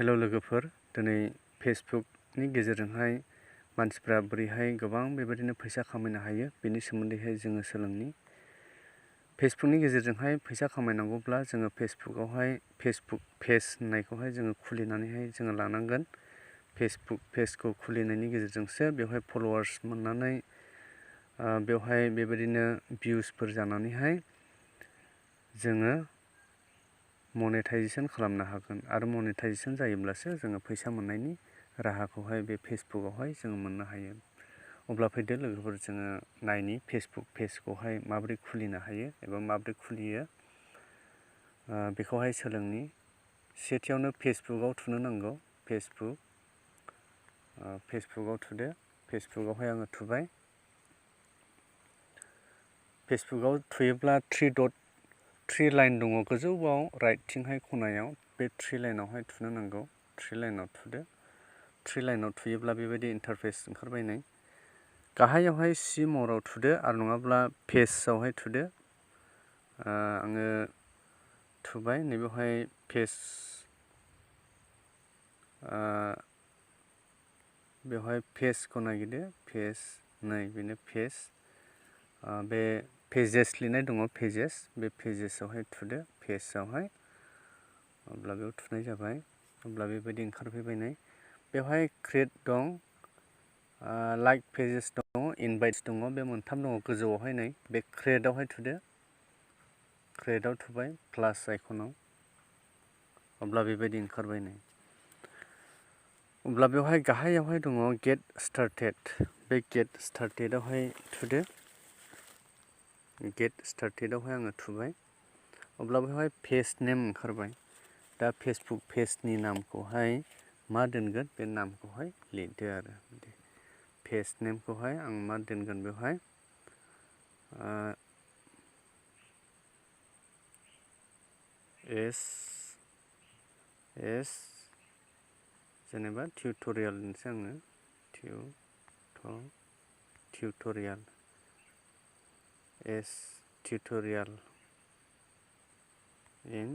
Hello लोगोफोर, दिनै फेसबुकनि गेजेरजोंहाय मानसिफ्रा बोरैहाय गोबां बेबायदिनो फैसा खामायनो हायो बेनि सोमोन्दैहाय जोङो सोलोंनि। फेसबुकनि गेजेरजोंहाय फैसा खामायनांगौब्ला जोङो फेसबुकआवहाय फेसबुक पेज होननायखौहाय जोङो खुलिनानैहाय जोङो लानांगोन। फेसबुक पेजखौ खुलिनायनि गेजेरजोंसो बेवहाय फलोवार्स मोननानै बेवहाय बेबायदिनो भिउसफोर जानानैहाय जोङो मनेटाइजेशन खालामनो हागोन आरो मनेटाइजेशन जायोब्लासो जोङो फैसा मोननायनि राहाखौहाय बे फेसबुकआवहाय जोङो मोननो हायो। अब्ला फैदो लोगोफोर जोङो नायनि फेसबुक पेजखौहाय माबोरै खुलिनो हायो एबा माबोरै खुलियो बेखौहाय सोलोंनि। सेथियावनो फेसबुकआव थुनो नांगौ। फेसबुकआव थुदो। फेसबुकआवहाय आङो थुबाय। फेसबुकआव थुयोब्ला थ्रि लाइन दङ गोजौआव राइटथिंहाय खनायाव, बे थ्रि लाइनावहाय थुनो नांगौ। थ्रि लाइनाव थुदो। थ्रि लाइनाव थुयोब्ला बेबायदि इन्टारफेस ओंखारबाय नै। गाहायावहाय सि मराव थुदो आरो नङाब्ला पेजआवहाय थुदो। आङो थुबाय। नैबेवहाय पेज बेवहाय पेजखौ नागिरदो। पेज नै बेनो पेज। बे पेजेस लिरनाय दङ पेजेस, बे पेजेसआवहाय थुदो। पेजआवहाय अब्ला बेयाव थुनाय जाबाय। अब्ला बेबायदि ओंखारफैबाय नै। बेवहाय क्रिएट दं, लाइक पेजेस दङ, इनभाइट्स दङ, बे मोनथाम दङ गोजौआवहाय नै। बे क्रिएटआवहाय थुदो। क्रिएटआव थुबाय प्लास आइकनाव। अब्ला बेबायदि ओंखारबाय नै। अब्ला बेवहाय गाहायावहाय दङ गेट स्टार्टेड। बे गेट स्टार्टेडआवहाय थुदो। गेट स्टार्टेडआवहाय आङो थुबाय। अब्ला बेवहाय पेज नेम ओंखारबाय। दा फेसबुक पेजनि नामखौहाय मा दोनगोन बे नामखौहाय लिरदो आरो। पेज नेमखौहाय आं मा दोनगोन बेवहाय एस जेनेबा टिउटरियेल होनसै आङो। Tutorial tutorial in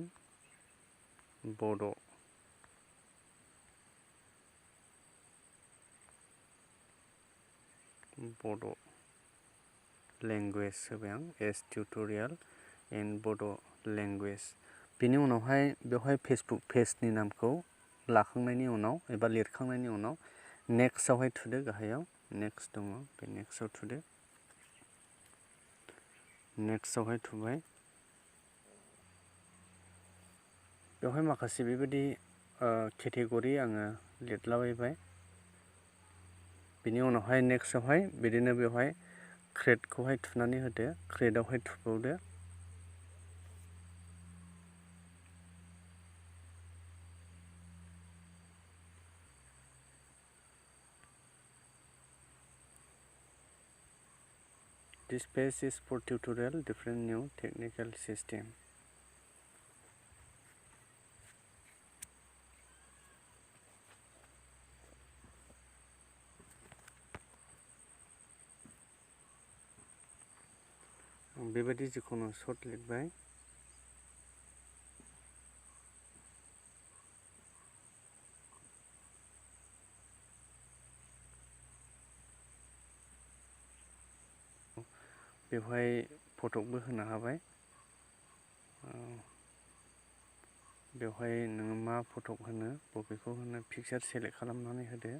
Bodo' language होबाय आं। Tutorial in Bodo' language. बेनि उनावहाय बेवहाय फेसबुक पेजनि नामखौ लाखांनायनि उनाव एबा लिरखांनायनि उनाव नेक्स्टआवहाय थुदो। गाहायाव नेक्स्ट दङ, बे नेक्स्टआव थुदो। नेक्स्टआवहाय थुबाय। बेवहाय माखासे बेबायदि केटेगरि आङो लिरलाबायबाय। बेनि उनावहाय नेक्स्टआवहाय बिदिनो बेवहाय क्रिएटखौहाय थुनानै होदो। क्रिएटआवहाय थुबावदो। This page is for tutorial different new technical system. बेबायदि जिखुनु सर्ट लिरबाय। बेवहाय फटकबो होनो हाबाय। बेवहाय नोङो मा फटक होनो, बबेखौ होनो, पिकचार सेलेक्ट खालामनानै होदो।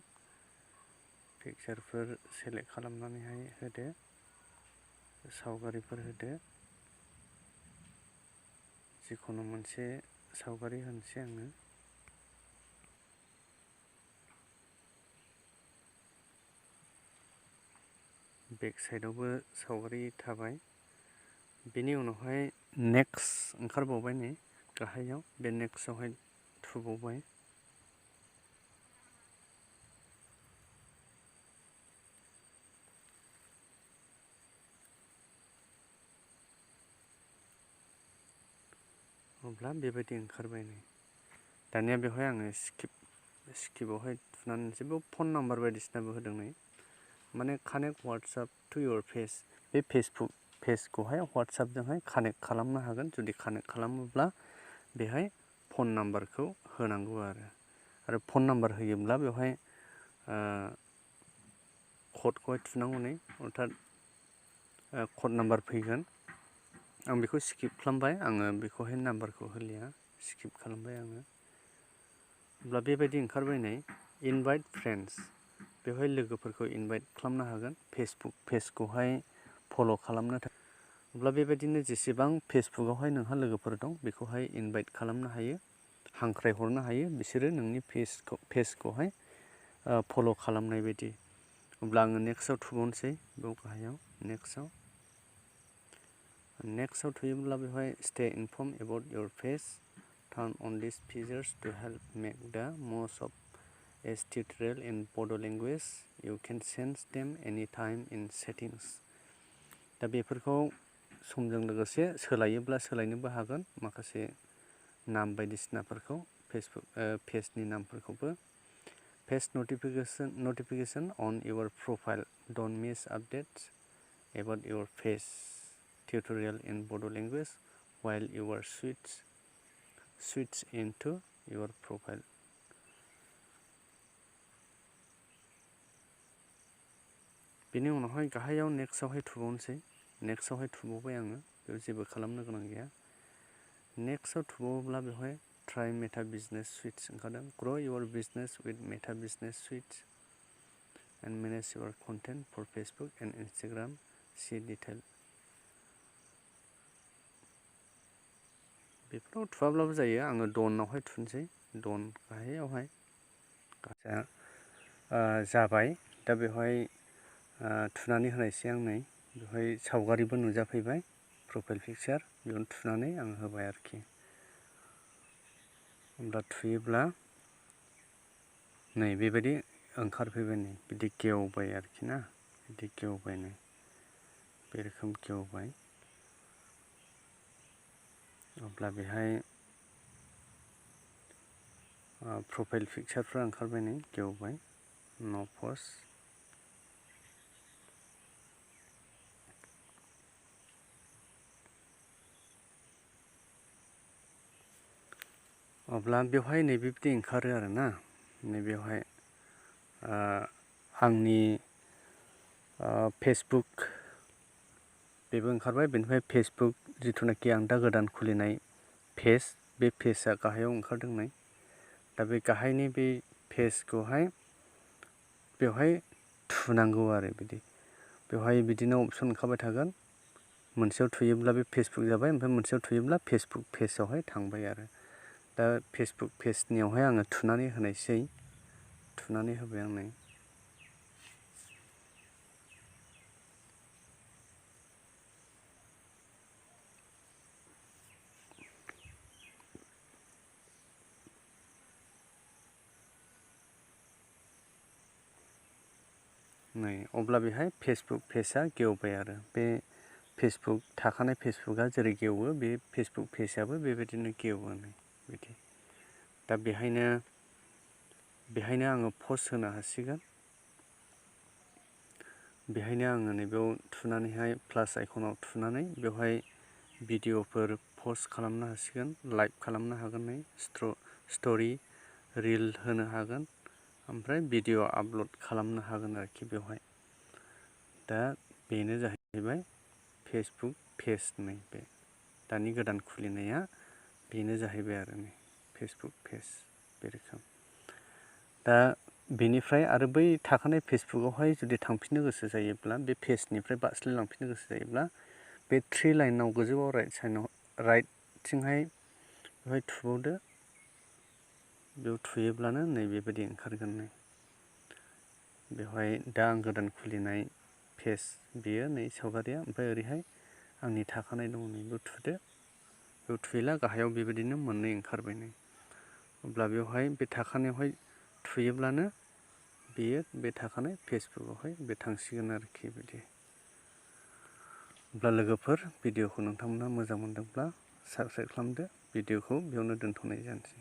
पिकचारफोर सेलेक्ट खालामनानैहाय होदो। सावगारिफोर होदो। जिखुनु मोनसे सावगारि होनोसै आङो। बेक साइडआवबो सावगारि थाबाय। बेनि उनावहाय नेक्स्ट ओंखारबावबाय नै गाहायाव। बे नेक्स्टआवहाय थुबावबाय। अब्ला बेबायदि ओंखारबाय नै। दानिया बेवहाय आङो स्किपआवहाय थुनानै जेबो फन नाम्बार बायदिसिनाबो होदों नै। माने connect WhatsApp to your page. बे फेसबुक पेजखौहाय वाट्सएपजोंहाय कानेक्ट खालामनो हागोन। जुदि कानेक्ट खालामोब्ला बेहाय फन नाम्बारखौ होनांगौ आरो। आरो फन नाम्बार होयोब्ला बेवहाय क'डखौहाय थुनांगौ नै अर्थात क'ड नाम्बार फैगोन। आं बेखौ स्किप खालामबाय, आङो बेखौहाय नाम्बारखौ होलिया, स्किप खालामबाय आङो। अब्ला बेबायदि ओंखारबाय नै इनभाइट फ्रेन्ड्स, बेवहाय लोगोफोरखौ इनभाइट खालामनो हागोन फेसबुक पेजखौहाय फल' खालामनो थाखाय। अब्ला बेबायदिनो जेसेबां फेसबुकआवहाय नोंहा लोगोफोर दं बेखौहाय इनभाइट खालामनो हायो, हांख्राय हरनो हायो बिसोरो नोंनि पेजखौहाय फल' खालामनाय बायदि। अब्ला आङो नेक्स्टआव थुबावनोसै, बेयाव गाहायाव नेक्स्टआव थुयोब्ला बेवहाय stay inform about your page, turn on this features to help make the most of us tutorial in Bodo' language, you can change them any time in settings. दा बेफोरखौ समजों लोगोसे सोलायोब्ला सोलायनोबो हागोन, माखासे नाम बायदिसिनाफोरखौ फेसबुक पेजनि नामफोरखौबो। Page notification on your profile, don't miss updates about your page tutorial in Bodo language while you are switch into your profile. बेनि उनावहाय गाहायाव नेक्स्टआवहाय थुबावनोसै, नेक्स्टआवहाय थुबावबाय आङो, बेयाव जेबो खालामनो गोनां गैया। नेक्स्टआव थुबावोब्ला बेवहाय ट्राइ मेटा बिजनेस सुइट्स ओंखारदों, grow' your business with Meta Business Suites and manage your content for Facebook and Instagram, see detail. बेफोराव थुवाब्लाबो जायो, आङो डनआवहाय थुनोसै, डन गाहायावहाय जाबाय। दा बेवहाय थुनानै होनायसै आं नै, बेवहाय सावगारिबो नुजाफैबाय, प्रफाइल पिकचार, बेयावनो थुनानै आं होबाय आरोखि। अब्ला थुयोब्ला नै बेबायदि ओंखारफैबाय, नै बिदि गेवबाय आरोखि ना, बिदि गेवबाय नै, बे रोखोम गेवबाय। अब्ला बेहाय प्रफाइल पिकचारफ्रा ओंखारबाय नै गेवबाय, नो पस्ट। अब्ला बेवहाय नैबेबायदि ओंखारो आरोना, नैबेवहाय आंनि फेसबुक बेबो ओंखारबाय, बेनिफ्राय फेसबुक जिथुनाखि आं दा गोदान खुलिनाय पेज, बे पेजआ गाहायाव ओंखारदों नै। दा बे गाहायनि बे पेजखौहाय बेवहाय थुनांगौ आरो बिदि, बेवहाय बिदिनो अपसन ओंखारबाय थागोन, मोनसेयाव थुयोब्ला बे फेसबुक जाबाय, ओमफ्राय मोनसेयाव थुयोब्ला फेसबुक पेजआवहाय थांबाय आरो। दा फेसबुक पेजनियावहाय आङो थुनानै होनायसै, थुनानै होबाय आं नै। नै अब्ला बेहाय फेसबुक पेजआ गेवबाय आरो, बे फेसबुक थाखानाय फेसबुकआ जेरै गेवो, बे फेसबुक पेजआबो बेबायदिनो गेवो नै बिदि। दा बेहायनो आङो पस्ट होनो हासिगोन, बेहायनो आङो नैबेयाव थुनानैहाय प्लास आइकनाव थुनानै बेवहाय भिडिअफोर पस्ट खालामनो हासिगोन, लाइभ खालामनो हागोन, नै स्ट'रि रिल होनो हागोन, ओमफ्राय भिडिअ आपल'ड खालामनो हागोन आरोखि बेवहाय। दा बेनो जाहैबाय फेसबुक पेज, नै बे दानि गोदान खुलिनाया बेनो जाहैबाय आरो नै फेसबुक पेज, बे रोखोम। दा बेनिफ्राय आरो बै थाखानाय फेसबुकआवहाय जुदि थांफिननो गोसो जायोब्ला, बे पेजनिफ्राय बास्लायलांफिननो गोसो जायोब्ला, बे थ्रि लाइनाव गोजौआव राइटथिंहाय बेवहाय थुबावदो, बेयाव थुयोब्लानो नै बेबायदि ओंखारगोन नै। बेवहाय दा आं गोदान खुलिनाय पेज, बेयो नै सावगारिया, ओमफ्राय ओरैहाय आंनि थाखानाय दङ नै, बेयाव थुदो, बेयाव थुयोब्ला गाहायाव बेबायदिनो मोननै ओंखारबाय नै। अब्ला बेवहाय बे थाखानायावहाय थुयोब्लानो बेयो बे थाखानाय फेसबुकआवहाय बे थांसिगोन आरोखि बिदि। अब्ला लोगोफोर, भिडिअखौ नोंथांमोनहा मोजां मोनदोंब्ला साबस्क्राइब खालामदो, भिडिअखौ बेयावनो दोनथ'नाय जानोसै।